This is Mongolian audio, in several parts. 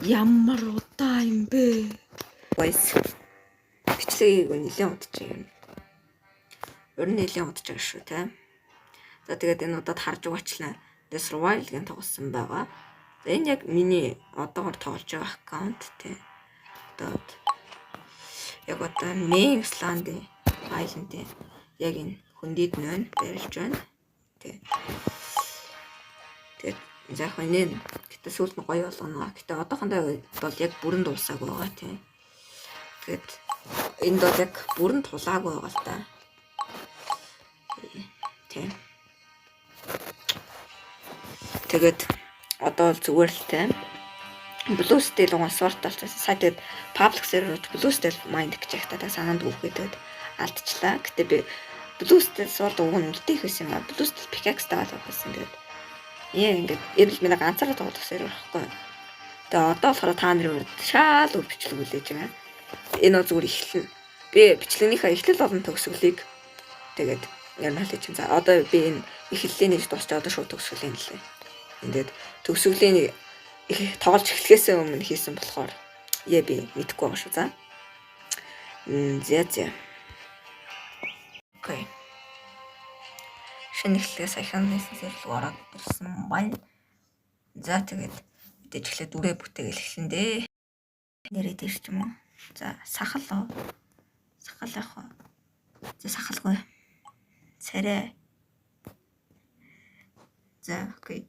Ямар удаа юм бэ? Guys. Бичлэгийг нэлээд удаж юм. Ер нь нэлээд удаж байгаа шүү те. За тэгээд энэ удаад харж байгаачлаа. The Survival гэн тоглосон байгаа. За энэ яг миний одоогор тоглож байгаа аккаунт те. Одоо яг одоо Main Island-ийн Island-ийн яг энэ хөндийд нь байна, барилж байна. Тэ. Тэгээд за яг энэ гэтээ сүүлд нь гоё болгоно. Гэтээ одоохондоо бол яг бүрэн дуусаагүй байгаа тийм. Тэгээд энд бол яг бүрэн тулаагүй байгаа л та. Тийм. Тэгээд одоо бол зүгээр л тийм. Blue Steel угаан сорт болчихсон. Сая тэгээд public server Blue Steel Mind гэж яхтаа та санаанд өгөх тэгээд алдчихлаа. Гэтэ би Blue Steel Sword уг нь үлдээх байсан юм а. Blue Steel Pickaxe-тай авах байсан. Тэгээд ингээд энэ л миний ганцаараа тоглох сервер байхгүй. Тэгээ одоо болохоор та нарын урд шаал өөр бичлэг үлээж байгаа. Энэ бол зүгээр эхлэн. Би бичлэгнийхээ эхлэл болон төгсгөлийг тэгээд ярина л чинь. За одоо би энэ эхлэлийн нэг дуусч одоо шууд төгсгөлийн нэлээ. Ингээд төгсгөлийн тоглож эхлэхээс өмнө хийсэн болохоор яа би мэдэхгүй байгаа шүү. За. Зя. Окей. Шинэ эхлэлээ саяхан нээсэн зэрлэг ороод ирсэн байна. За тэгээд мэдээж эхлээд дүрээ бүтээгээл эхлэн дээ. Нэрээ дээр ч юм уу. За сахал уу. Сахал яах вэ? За сахалгүй. Царай. За окей.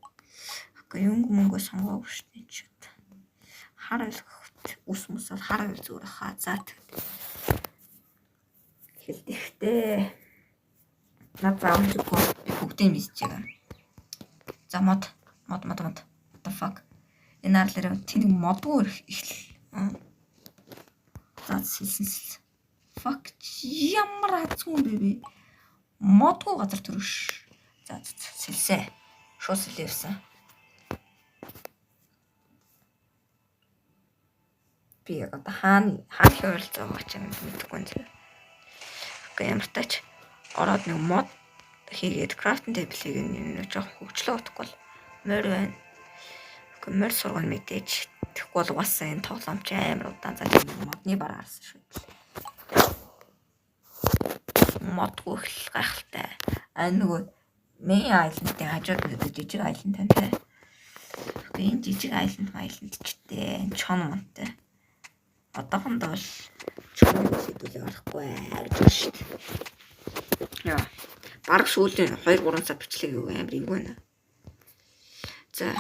Окей, юнг мөнгө сонгоогүй шүү дээ чи. Хар ойлгох ус мус бол хар ойл зүгээр хаа. За тэгээд эхэлдэхтэй. Над заавалжгүй би бүгдийг мэдж байгаа. За мод мод мод мод. What the fuck. Энэ арлаараа тэнэг модгүй эхэл. За сэлсэн сэлсэн. Fuck ямар азгүй юм бэ би. Модгүй газар төрөш. За сэлсэ. Шууд сэлээ явсан. Би яг одоо хаана хаана ойролцоо байгаа ч юм мэдэхгүй юм. Окей, ямар тач ороод нэг мод хийгээд crafting table-ийг нэг жоох хөгжлөө утгагүй бол морь байна. Окей, морь сургана мэдээж. Тэгэхгүй бол угаасаа энэ тоглоом ч амар удаан за тийм модны бараа харсан шүү дээ. Модгүй их гайхалтай. А нөгөө main island-ийн хажууд нэг жижиг island тантай. Окей, энэ жижиг island island чтэй чон монтой. Одоохондоо бол чоныг хэдүүлээ гарахгүй гэж байна шүү дээ. Яа. Бараг сүүлийн 2 3 сар бичлэг юу амар эвгүй байна. За.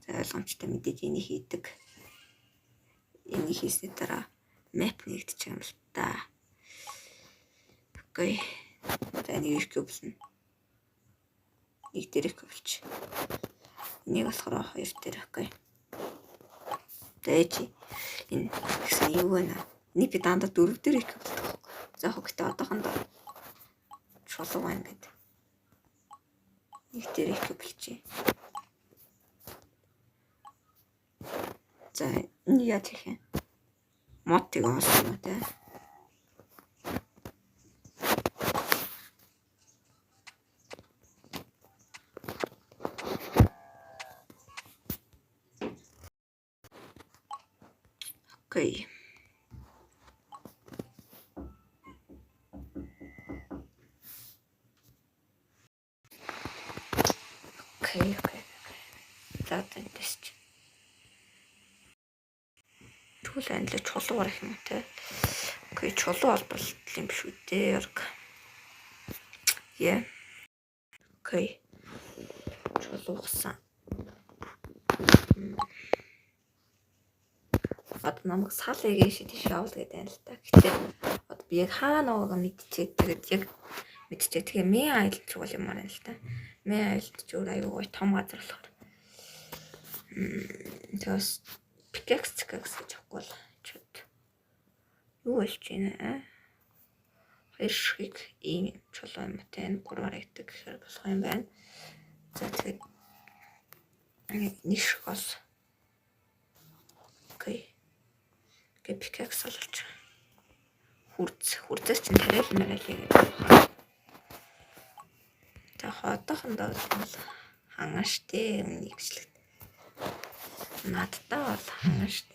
За ойлгомжтой мэдээж энийг хийдэг. Энийг хийсний дараа map нэгдчих юм л та. Окей. За энийг их гэвлэн. Нэг дээр их гэвлч. Энийг болохоор хоёр дээр окей. За чи энэ гэсэн юу вэ? Нэг би дандаа дөрөв дээр их гэвлдэг байхгүй. За яг гэхдээ одоохондоо чулуу байна гэдэг. Нэг дээр их гэвлчээ. За энэ яаж хийх юм? Модыг олсон юм те. Окей. Окей, окей. За тэндээс чи. Тэгвэл анилаа чулуу гарах юм те. Окей, чулуу олбол юм шүү дээ. Яа. Окей. Чулуугсан. Одоо намайг сал эгээ шид тийш явуул гэдэг юм л та. Гэтэ одоо би яг хаана байгааг мэдчихээд тэгээд яг мэдчихээ. Тэгээ Main Island чугал юм байна л та. Main Island ч өөр аюу гой том газар болохоор. Тэгээс pickaxe pickaxe гэж авахгүй бол чод. Юу болж байна аа? Хоёр ширхэг ийм чулуу юм те. Энэ гурваар идэг гэхээр болох юм байна. За тэгээд нэг ширхэг бол окей. Гэ pickaxe олж. Хүрз хүрзээс чинь тариал мариал гэдэг байна. За одоохондоо бол ханган штэ өмнө бичлэгт. Надтай бол хангана штэ.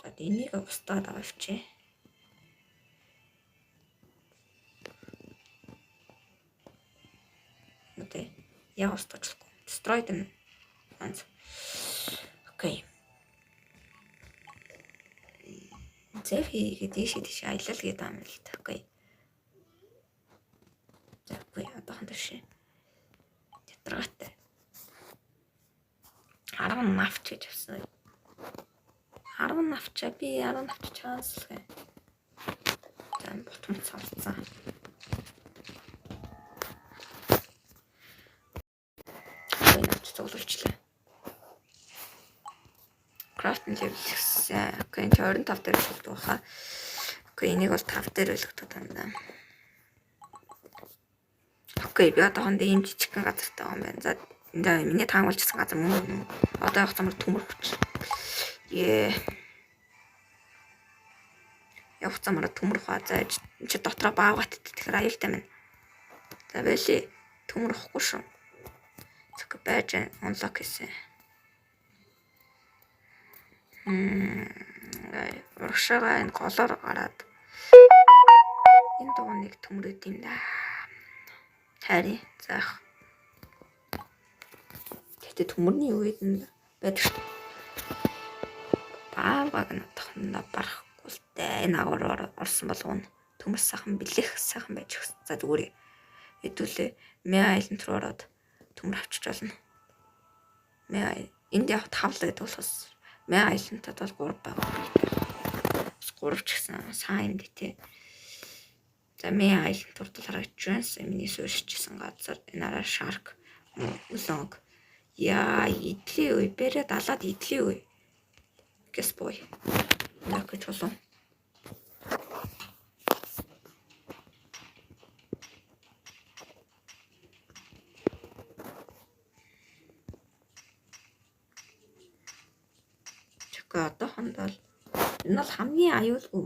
За энийг устгаад авчи. Нүдэ яг устгачлахгүй. Destroyed нь. Окей. Зэфи гэдэг ийшээ тийш аялал гэдэг юм л та. Окей. За үгүй одоохон тийш. Ядаргаатай. 10 навч гэж авсан. 10 навчаа би 10 навч чанслах. За бутмц салцсан. Энэ навч цуглуулчлаа. Crafting level гэсэн. Окей, энэ 25 дээр үлдэх байхаа. Окей, энийг бол 5 дээр үлдэх дандаа. Окей, би одоохондоо ийм жижигхэн газартай байгаа юм байна. За энэ миний таамаглажсан газар мөн үү? Одоо явах замаар төмөр хүч. Ее. Явах замаараа төмөр хаа. За энэ чи дотроо баавгат. Тэгэхээр аюултай байна. За байли. Төмөр ихгүй шүү. Зөвхөн байж unlock хийсэн. Урагшаага энэ голоор гараад энэ дууныг төмрөөд юм да. Харин заах. Гэтэ төмөрний үед нь байдаг шүү. Баавгаг нь одоохондоо барахгүй л дээ. Энэ агуур орсон болгоно. Төмөр сайхан бэлэх сайхан байж өгсөн. За зүгээр хэдүүлээ. Мэ айланд руу ороод төмөр авчиж болно. Мэ энд яг 5 л байдаг болохоос Мэ айлантад бол 3 байгаа. Бас 3 ч гэсэн сайн юм дээ тий. За мэ айланд урдл харагдаж байна. Миний суурьшижсэн газар энэ араа shark үлэнг. Яа идлээ үе бэрэ далаад идлээ үе. Гэс boy. Нак гэж болов. Одоохондоо л энэ бол хамгийн аюулгүй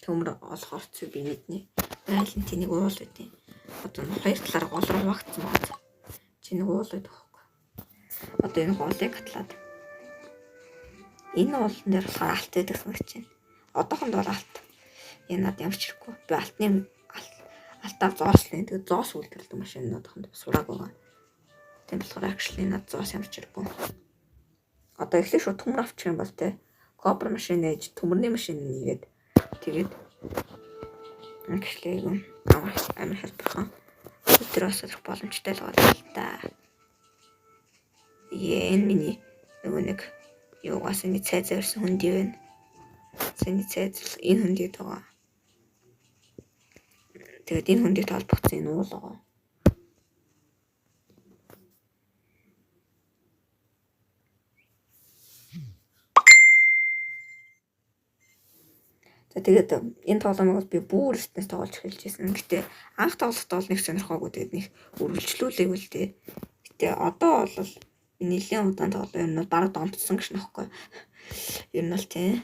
төмөр олох орц би мэднэ. Айлын тэнийг уул үдээ. Одоо хоёр талаар гол руу хуваагдсан байна. Чи нэг уул байдаг хөөхгүй. Одоо энэ голыг хатлаад энэ уулан дээр болохоор алт байдаг санагч байна. Одоохондоо бол алт. Энэ над ямар ч хэрэггүй. Би алтны алтаа зоослоо. Тэгээд зоос үйлдвэрлэдэг машин одоохондоо сурааг байгаа. Тийм болохоор actually над зоос ямар ч хэрэггүй. Одоо эхлэх шууд төмөр авчих юм бол те. Copper машин нээж төмөрний машин нэгээд тэгээд actually амар хялбархан. Тэр бас олох боломжтой л байгаа л да. Ээ энэ миний нөгөө нэг юугаас энэ цай зорьсон хүндий байна. Цайны цайз энэ хүндийд байгаа. Тэгээд энэ хүндийд холбогдсон энэ уул байгаа. За тэгээд энэ тоглоомыг бол би бүр эртнээс тоглож эхэлж байсан. Гэтэ анх тоглохдоо бол нэг сонирхоогүй тэгээд нэг үргэлжлүүлээгүй л дээ. Гэтэ одоо бол нэлийн удаан тоглоом ер нь бараг донтсон гэж нөхгүй. Ер нь бол тийм.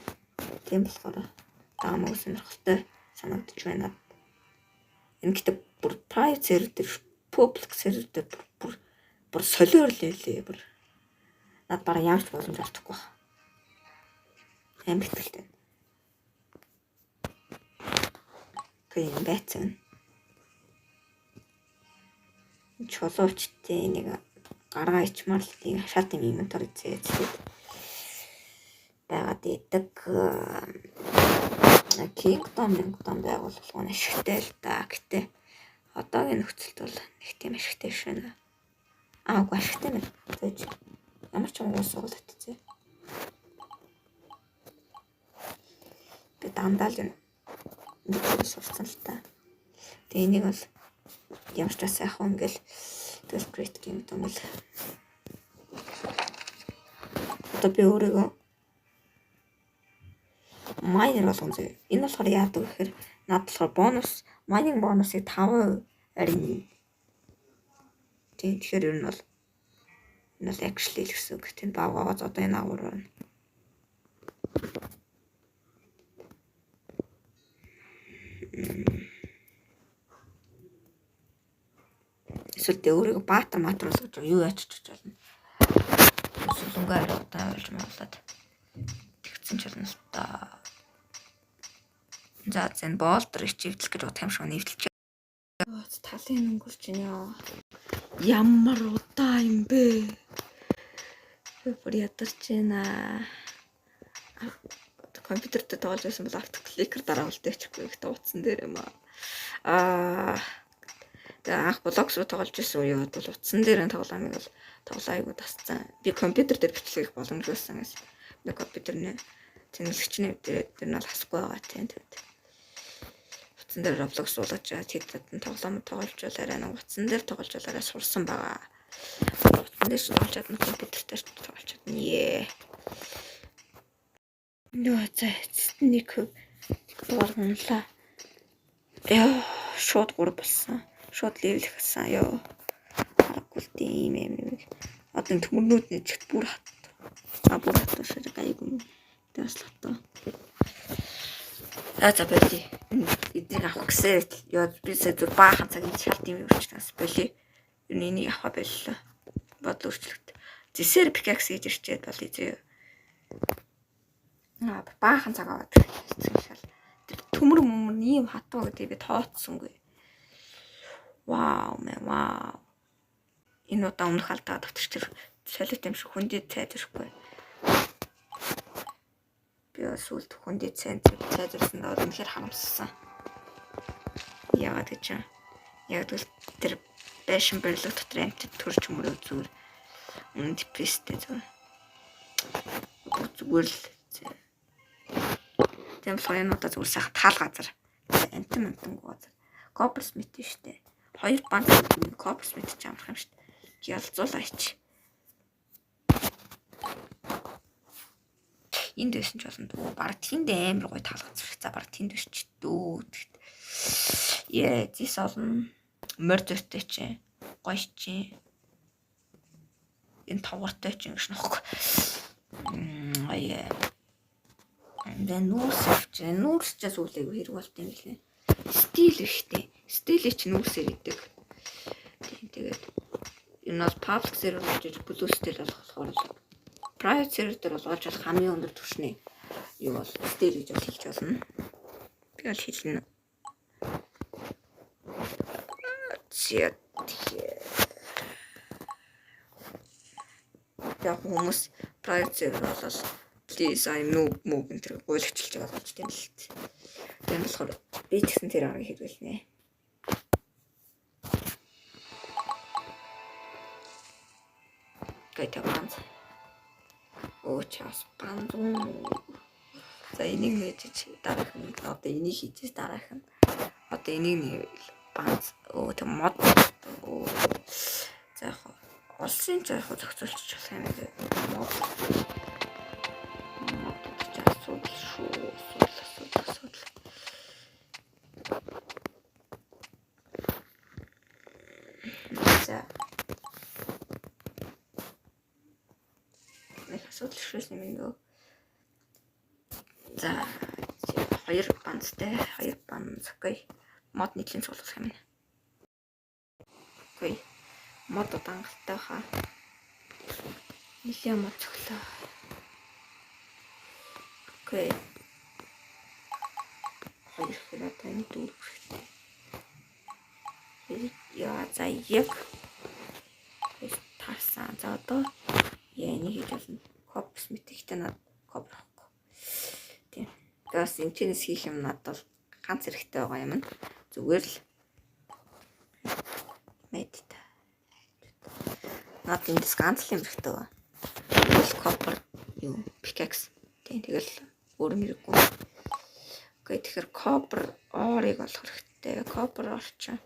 Тийм болохоор таамаг сонирхолтой санагдаж байна. Энэ гэтэ бүр private server дээр public server дээр бүр солиор лээ бүр. Над бараг ямар ч боломж олдохгүй байна. Амар ихтэй. Энэ байцсан. Чулуучтай нэг гаргаа ичмаар л тийм шат юм инвентори зээцээд байгаад идэг. Kingdom Kingdom байгуулах нь ашигтай л да. Гэтэ одоогийн нөхцөлд бол нэг тийм ашигтай биш байна. Аа үгүй ашигтай мэн. Зөөж ямар ч юм уус суулт зээ. Би дандаа л юм ингэж сурцсан л та. Тэгээ энийг бол ямар ч сайхан ингээл тэгэл Great Kingdom л одоо би өөрийгөө miner болгон зөө. Энэ болохоор яадаг гэхээр над болохоор бонус mining бонусыг 5% арина. Тийм тэгэхээр ер нь бол энэ бол actually л гэсэн үг. Тийм багаагаа одоо энэ агуур байна. Эсвэл тэ өөрийгөө баатар матар болгож юу ячиж болно. Бол өнгө арай удаан болж муулаад тэгсэн ч болно л та. За зэн болдер ичивдэл гэж бодох юм шиг нэвтэлж. Талын өнгөрч байна. Ямар удаа юм бэ? Би бүр ядарч байна. Компьютер дээр тоглож байсан бол автокликер дараавал дэвчихгүй ихтэй утсан дээр юм аа. Тэгээ анх блогс руу тоглож исэн үе бол утсан дээр нь тоглоомыг бол тоглоо айгу тасцсан. Би компьютер дээр бичлэг хийх боломжгүй байсан гэсэн. Би компьютер нэ цэнгэлэгчний дээр тэр нь бол хасгүй байгаа тийм. Тэгээд утсан дээр Roblox суулгаж байгаа тэд хэдэн тоглоом тоглож бол арай нэг утсан дээр тоглож бол арай сурсан байгаа. Утсан дээр ч тоглож чадна, компьютер дээр ч тоглож чадна. Ее. Нөө за эцэст нь 1% дугаар унлаа. Йоо, шууд 3 болсон. Шууд level ихсэн. Йоо. Харахгүй л дээ ийм юм юм. Одоо энэ төмөрнүүд нь чигт бүр хат. А бүр хат шир гайгүй юм. Тэг бас л хатуу. За за болий. Эднийг авах гэсэн. Йоо би сая зүр баахан цаг энэ шалт юм өөрчлөлт болий. Ер нь энийг авах боллоо. Бодол өөрчлөлт. Зэсээр pickaxe хийж ирчээд болий зөө. Аа баахан цаг аваад ирсэн шал. Тэр төмөр мөмөр ийм хатуу гэдгийг би тооцсонгүй. Вау мэ вау. Энэ удаа өмнөх алдаа давтарч тэр солиот юм шиг хүндий цай зөрөхгүй. Би бас сүлд хүндий цай зөрсөн даа үнэхээр харамссан. Яагаад гэж юм? Яг л тэр байшин барилга дотор амьтад төрж мөрөө зүгээр үнэн депресстэй зүгээр. Зүгээр л тийм болохоор энэ удаа зүгээр сайхан таал газар. Амтан амтангүй газар. Coppersmith штэ. Хоёр банк Coppersmith ч амарх юм штэ. Ялзуулаач. Энд байсан ч болно дөө. Бараг тэнд амар гоё таал газар. За бараг тэнд биш ч дөө. Яа, зис олон морь зүйтэй чи. Гоё чи. Энэ тавгартай чи гэж нөхгүй. Аяа. Энд нүүрс авч. Нүүрс ч сүүлээ хэрэг болт юм лээ. Стил биш үү? Стилийг чи нүүрсээр идэг. Тийм тэгээд энэ бол public server болж иж blue steel болохоор private server дээр бол олж болох хамгийн өндөр түвшний юу бол steel гэж бол хэлж болно. Би бол хэлнэ. Яг хүмүүс private server бол please I'm noob мөг энэ төр гуйлагчилж байгаа болж тийм л. Тийм болохоор би ч гэсэн тэр аргыг хэрэглэнэ. Гэт банз. Оо чаас банз. За энийг нээж дараах нь одоо энийг хийжээс дараах нь одоо энийг нэвэл банз. Өө тэг мод. Өө за яг олсын ч яг зохицуулчих болох юм байна. Мод. Мод гэж асуудал шүү. Асуудал асуудал. За. Нэг асуудал шүүс юм дөө. За хоёр банцтай, хоёр банц. Окей. Мод нийтлэн цуглуулах юм. Окей. Мод удаангалтай хаа. Нилээн мод цоглоо. Окей. Хоёр хэрэг одоо энэ дөрөв хэрэгтэй. Яа за яг таарсан. За одоо яа энийг хийж болно. Coppersmith ихтэй над copper авахгүй. Тийм. Тэгээс энэ чэнэс хийх юм надад бол ганц хэрэгтэй байгаа юм. Зүгээр л мэдтэй. Над эндээс ганц л юм хэрэгтэй байгаа. Тэгэл copper юу pickaxe. Тийм тэгэл өөр юм хэрэггүй. Окей тэгэхээр copper ore-ыг олох хэрэгтэй. Copper ore чинь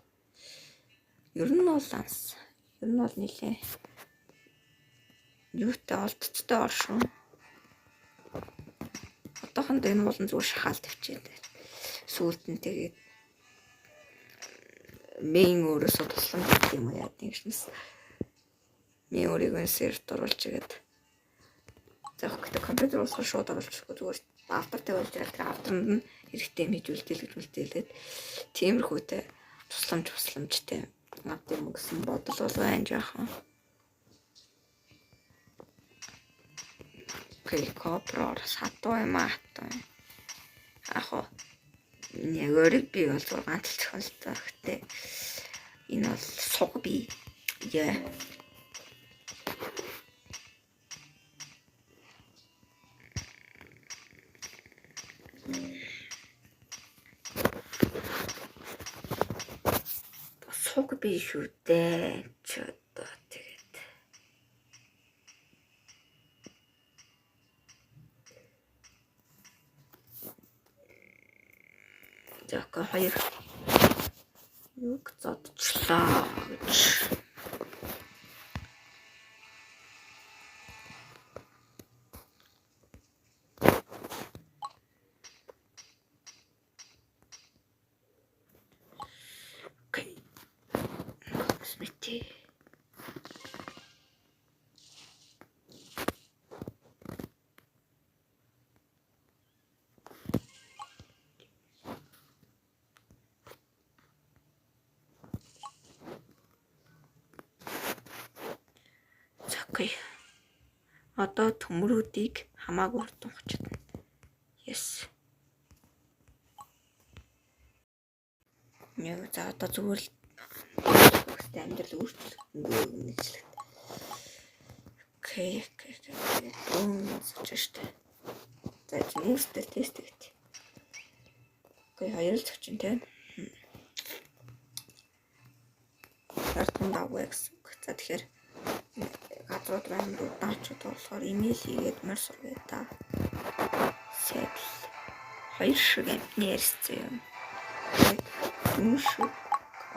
ер нь бол анс. Ер нь бол нилээ. Юутай олдцтой ор шүү. Одоохондоо энэ болон зүгээр шахаал тавьчихъя. Сүүлд нь тэгээд мэн өөрөөсөө тусламж авах юм уу яа гэжнэс. Мэн өөрийгөө серверт оруулж игээд. За гэхдээ компьютер болохоор шууд оруулчихгүй зүгээр автортай болж байгаа. Тэр авторнд нь хэрэгтэй юм хийж үлдээл гэж үлдээлээд тиймэрхүүтэй тусламжтай авд юм гэсэн бодол бол байна жоохон. Окей, копрор сатуу юм аа. Яг хоо яг өөрийг би бол 6 тал зохиолтой. Гэтэ энэ бол суг би. Яа. Суг би шүү дээ. Ч одоо тэгээд за окей, хоёр юг зодчлаа гэж. Окей. Смити. За окей. Одоо төмрүүдийг хамаагүй хурдан чадна. Yes. Яг за одоо зүгээр л хөхтэй амьдрал өөрчлөгдөнгөө нэгжлэгт. Окей, окей, окей. Бүүн штэ. За нүүрстэй тест хийх. Окей, хоёр л зочин те. Хартан давгүй гэсэн үг. За тэгэхээр газрууд байна удаачууд болохоор имэйл хийгээд морь сургая да. Сэтэл хоёр шиг амтны ярьсан юм. Нүүр шиг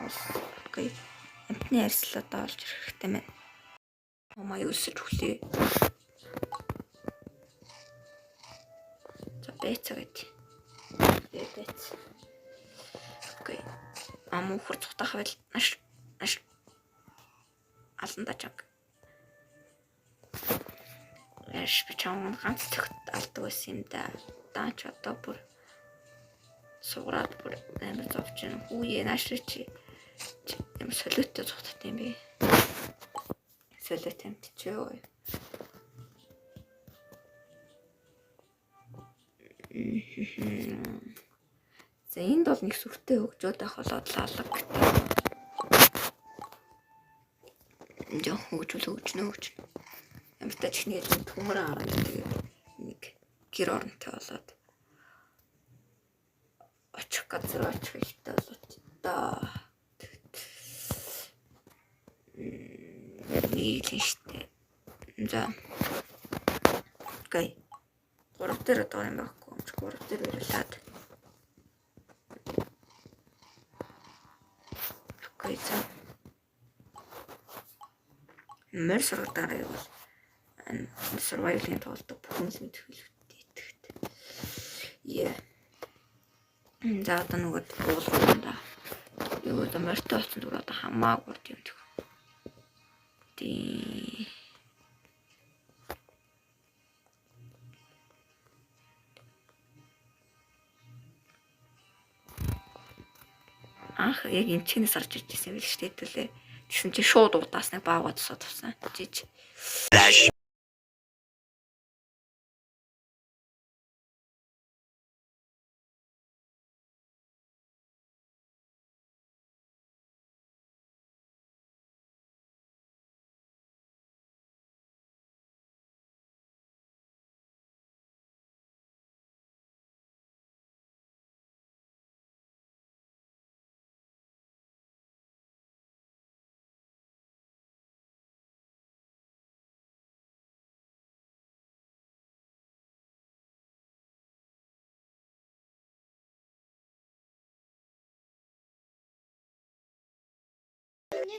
ол окей. Амтны ярьсал одоо олж ирэх хэрэгтэй байна. Маа өсөж хүлээ. За бэцэ гэт. Бэц. Окей. Ам хөр цухтах байл маш маш алан дажаг. Яш би чам ганц цогт алдаг байсан юм да. Даач одоо бүр суураад бүр амар зовж байна. Хүүе нааш чи ямар солиотой цухтат юм бэ? Солиот амтчээ. За энд бол нэг сүртэй хөгжөөд байх болоод лалга гэдэг. Жоо хөгжүүл хөгжнө хөгжнө. Ямар ч тач нэг төмөр хараад тэгээд нэг гэр оронтой болоод очих газар очих хэрэгтэй болоод та. Нэг л штэ. За. Окей. 3 дээр одоо юм байхгүй юм чи 3 дээр барилаад. Окей за. Морь сургадаараа бол survival-ийн тоглолтог бүх хүн л мэдэх хэлбэтэй итгэт. Yeah. За одоо нөгөө уулах юм да. Юу одоо морьтой болсон зүгээр одоо хамаагүй юм тэх. Тий. Анх яг энэ чинээс орж иж ирсэн юм биш үү төлөө. Тэгсэн чинь шууд удаас нэг баагаа тусаад авсан. Жиж.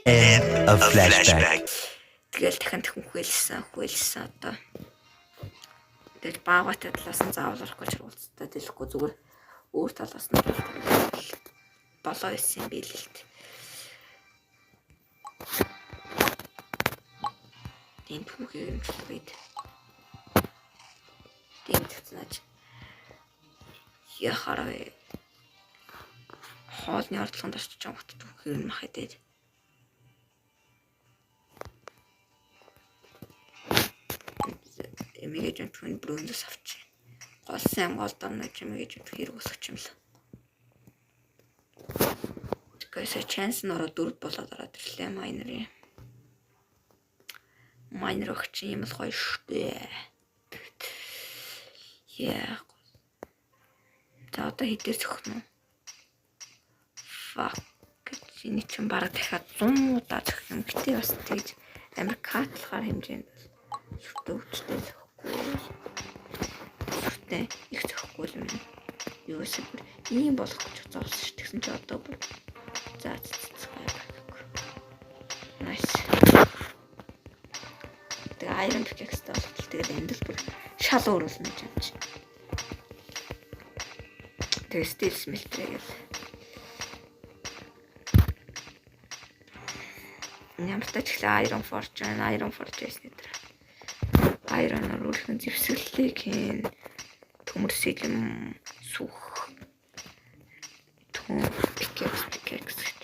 End of flashback. Тэгэл дахин дахин хүлсэн, хүлсэн одоо. Тэгэл баагатай талаас нь заавал орохгүй чиргуулцтай дэлэхгүй зүгээр өөр талаас нь болоо исэн юм бил л т. Тийм түүхийг юм чулбайд. Тийм тэгснаж. Яхаараа хоолны ордлогонд орчиж байгаа хөт түүхийг юм мах идээд. Эмигээ жинтхэн бронзос авчих. Гол сайн гол дорно чимээ гэж хэрэг босгоч юм л. Гэсэ chance нь ороод 4 болоод ороод ирлээ майнерын. Майнер өгч юм л гоё штэ. Яа. За одоо хэдээр зөхнө үү? Fuck. Энэ чинь бараг дахиад 100 удаа зөх юм. Гэтэ бас тэгж амар катлахаар хэмжээнд бол сүртэй өвчтэй зөхгүй. Сүртэй их зөхгүй юм. Юу бүр ийм болох гэж зовсон ш. Тэгсэн чи одоо бүр за. Nice. Тэгээ Iron Pickaxe-тэй болох тэгэл амьдрал бүр шал өөр болно гэж юм чи. Тэгээ Steel Smelter гэл. Ямар ч ихлэ Iron Forge байна. Iron Forge ясны дээр. Iron-оор өөрхөн зэвсэглэлийг хийн. Төмөр сэлэм сүх. Түн pickaxe гэдэг.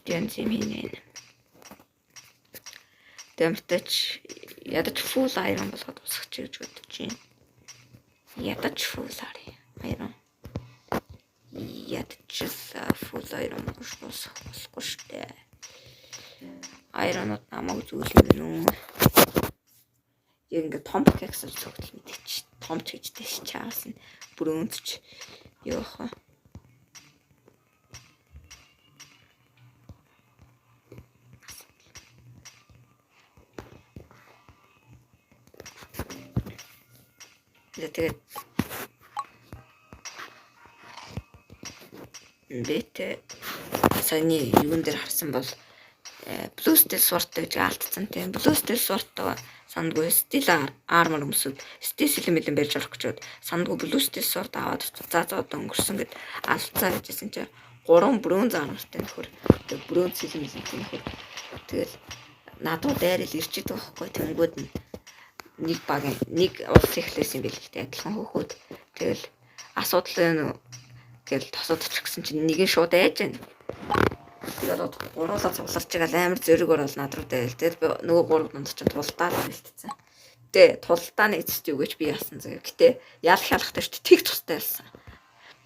Янз юм хийнэ. Тэмтэч ядаж full iron болгоод усгах гэж бодож байна. Ядаж full iron. Ядаж full iron босгох болохгүй штэ. Iron-ууд намайг зүйл юм байна уу? Яг ингээ том pickaxe л цогтол мэдээч. Том ч гэж дэш чаас нь бронзч юу хаа. Тэгээд бэтэ саяны юун дээр харсан бол Blue Steel Sword гэж алдсан тийм. Blue Steel Sword-той сандгүй Steel Armor өмсөд Steel сэлэм мэлэн барьж орох гэжүүд сандгүй Blue Steel Sword аваад за за одоо өнгөрсөн гэд алдцаа гэжсэн чинь 3 бронз armorтай нөхөр, тэг бронз сэлэм мэлэнтэй нөхөр тэгэл надад дайрал ирж идэг байхгүй. Тэнгүүд нь нэг багийн нэг улс эхлээс юм бэл л дээ, адилхан хөөхүүд. Тэгэл асуудал юм гэл тосоод очих гэсэн чинь нэг нь шууд айж байна. Тэгээд гуруулаа цугларч байгаа л амар зөрөг орол над руу дайвал. Тэгэл би нөгөө гурав дунд чинь тулдаа л бэлтцсэн. Гэтэ тулдааны эцэст юу гэж би яасан заяа. Гэтэ ялах ялахтай шүү дээ. Тэг тустай ялсан.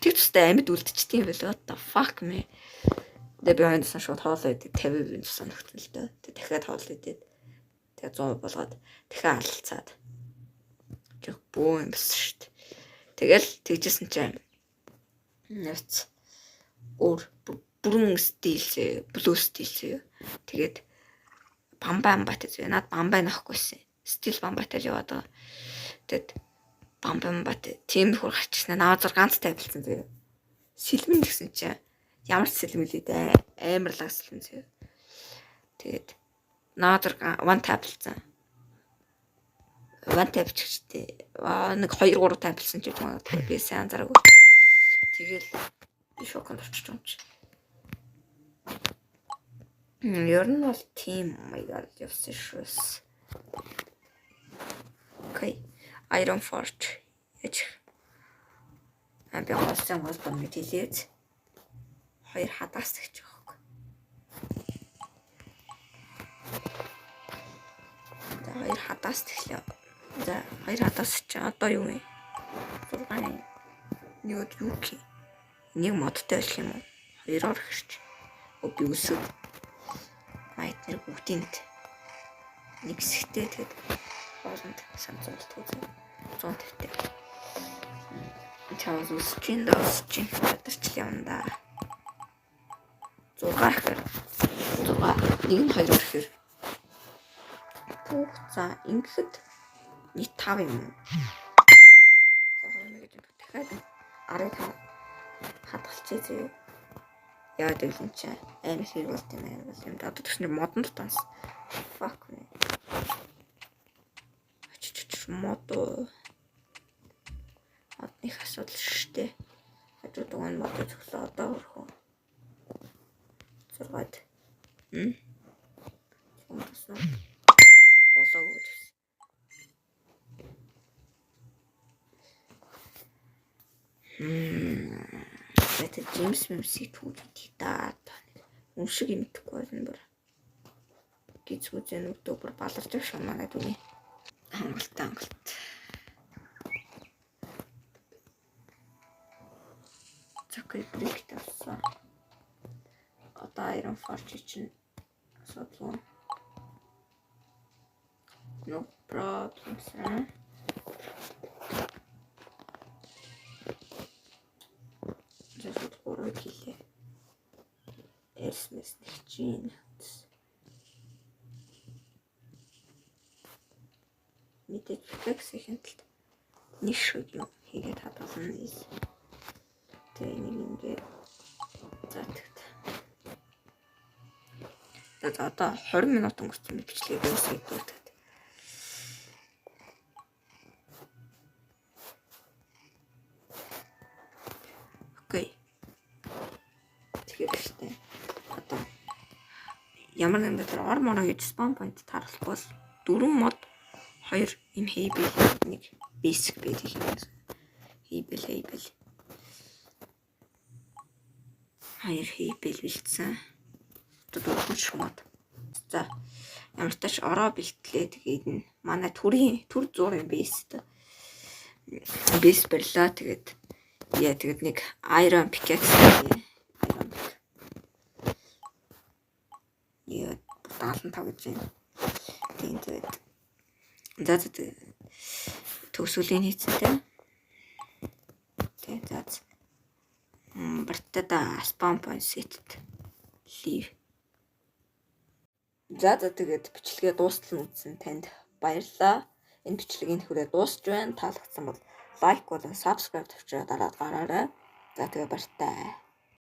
Тэг тустай амьд үлдчихдэг юм бэл. What the fuck me. Тэгээ би хойноос шууд хоол идэх 50% тусаа нөхцөн л дөө. Тэгээ дахиад хоол идээд тэгээ 100 болгоод дахиад алалцаад. Жох бөө юм болсон шүү дээ. Тэгэл тэгжсэн чинь нэвц өөр бүрэн стил зөө, блүү стил зөө. Тэгээд бамбай амбатай зөө. Над бамбай нөхгүйсэн. Стил бамбайтай л яваад байгаа. Тэгээд бамбай амбатай тийм нөхөр гарчсан. Наваа зур ганц тайлцсан зөө. Сэлмэн гэсэн чинь ямар ч сэлмэн лээ дээ. Амар лаг сэлмэн зөө. Тэгээд наваа зур one tap-лцсан. One tap ч гэжтэй. Нэг 2 3 tap-лсан ч гэж магадгүй. Би сайн анзаараагүй. Тэгэл би шоконд орчих юм чи. Ер нь бол тийм маягаар явсан шүү. Окей. Iron Forge. Яж. А би голсон гол дом гэж хэлээд хоёр хадаас гэж байгаа байхгүй. За хоёр хадаас тэглээ. За хоёр хадаас чи одоо юу юм? 6 нэг юу гэх нэг модтой байх юм уу? Хоёроор хэрч. Би өсөв. Майт нэр бүгдийн нэг хэсэгтэй тэгэд хоолнд самцсан болтгоо 150-тай. Чавс өсөж ин да өсөж ин ядарч л явна да. 6 гэхээр 6 нэг нь 2 гэхээр түүх за ингэхэд нийт 5 юм уу? За 2 гэж дахиад 15 хадгалчихъя зөө. Яа гэвэл энэ чинь амар хэрэг болт юм аа бол юм. Одоо тэгсэн чинь модонд танс. Fuck me. Ачич мод. Модных асуудал штэ. Хажууд угаан мод зөвлөө одоо өрхөө. 6-ад. Хм. Тусан. Болоогүй гэж. Тэгээд Джеймс Мэмсийг түүж идэх да. Нэг юм шиг юм идэхгүй болно бүр. Гизгүүзэн нүдөө бүр баларч байгаа шүү манай дүний. Хангалттай хангалт. Окей, brick тавьсан. Одоо Iron Forge чинь асуудалгүй. No problem, sir. За шууд гурвыг хийлээ. Эрсмэс нэгчин. Мэдээж pickaxe-ийн талд нэг шиг юм хийгээд хадгална. Тэгээ нэг ингээ за тэгт. За одоо 20 минут өнгөрсөн би бичлэгийг үүсгэе тэгт. Окей. Тэгэхээр штэ. Одоо ямар нэгэн байдлаар ор мороо хийж spawn point таарахгүй бол 4 мод 2 юм hay bale нэг basic bed хийх юм. Hay bale hay bale. 2 hay bale бэлдсэн. Одоо дөрвөн шиг мод. За ямар ч тач ороо бэлтлээ. Тэгээд энэ манай төрийн төр зуурын base base барьлаа. Тэгээд яа тэгээд нэг iron pickaxe iron pick. Яа 75 гэж байна. Тийм тэгээд за за төгсгөлийн хийцэн те. Тэг за. Бартада spawn point set leave. За за тэгээд бичлэгээ дуустал нь үзсэн танд баярлалаа. Энэ бичлэгийн хүрээ дуусч байна. Таалагдсан бол like болон subscribe тавьчаа дараад гараарай. За тэгээ баяртай.